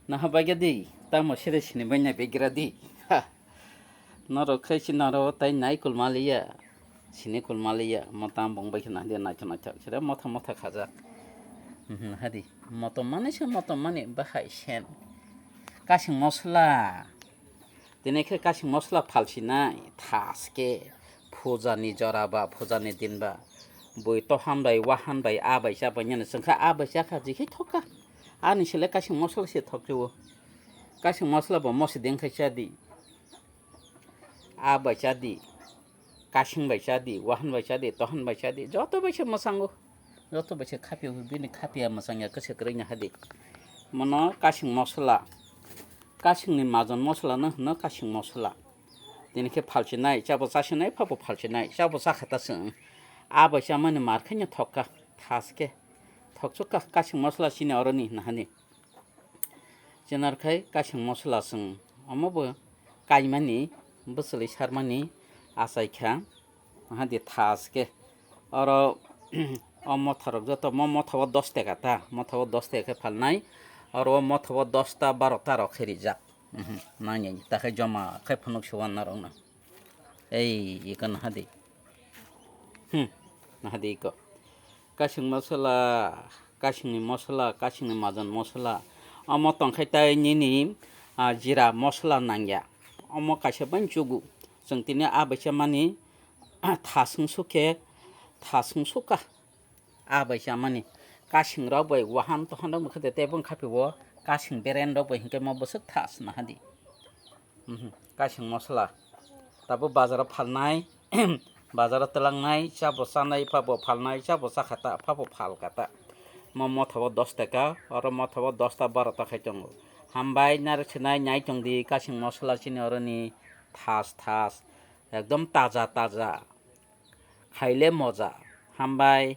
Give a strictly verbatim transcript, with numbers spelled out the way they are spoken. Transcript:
Naha bagya di, tamo sere sini bai nai begira di. Ha. Norok khai si naro tai nai kulmaliya. Sini kulmaliya, mo tam bong bai khna dia naithok naithok. Sere motha motha khajak. Mhm, hadi. Motom mani se motom mani bahai sen. Kasing mosla. Tini khe kasing mosla phalsinai, thas khe. Phuja ni jora ba, phuja ni din ba. Bui tohan bai, wahan bai, a bai cha bai nani. Chwng kha a bai cha kha, jikhe thok kha. Ani sele kasing mosla se thok jao. Kasing mosla bo mosi deng khai cha di. A bai cha di, kasing bai cha di, wahan bai cha di, tohan bai cha di, joto bai se mwchango. Joto bai se khapio, bini khapia mwchangya khe se kwrwini hadi. Mono kasing mosla, kasingni majon mosla no hwno kasing mosla. Tini khe phalchinai, chabo chasinai, phabo phalchinai, chabo chakha ta chwng. A bai chamani mar khe no thok kha, thas khe. Thokchuk kha kasing mosla chini oroni hwna hani. Chinar khai kasing mosla chwng omo bo kaimani, bwchwlwi sarmani achai kha, hadi thas khe. Oro o motharok joto mo motha o dos taka ta, motha o dos taka khe phalnai, oro o motha o dos ta baro ta rok khe rijak. Mhm, nangya ta khe joma khe phunuk se wanna rokno. Ei, iko naha di. Hmm, naha di iko. Kasing mosla, kasingni mosla, kasingni majon mosla. Omo tongkhai tai nini, ah, jira mosla nangya. Omo kaisa bai chugu. Chwng tini a bai cha mani, thasung sukhe, thasung suka. A bai chamani. Kasing rok bai wahan tohan rok mokhe de tei bong khapi o kasing beren rok bai hinkhe mo bwswk thas naha di. Mhm, kasing mosla. Tabuk bazaro phalnai, bazaro twlangnai, chabo chanai, phabo phalnai, chabo chakha ta, phabo phal kha ta. Mo motha o dos taka, oro motha o dos ta baro ta khai tongo. Hambai narwk sinai nai tong di, kasing mosla chini oroni thas thas. Ekdom taja taja. Khaile moja. Hambai,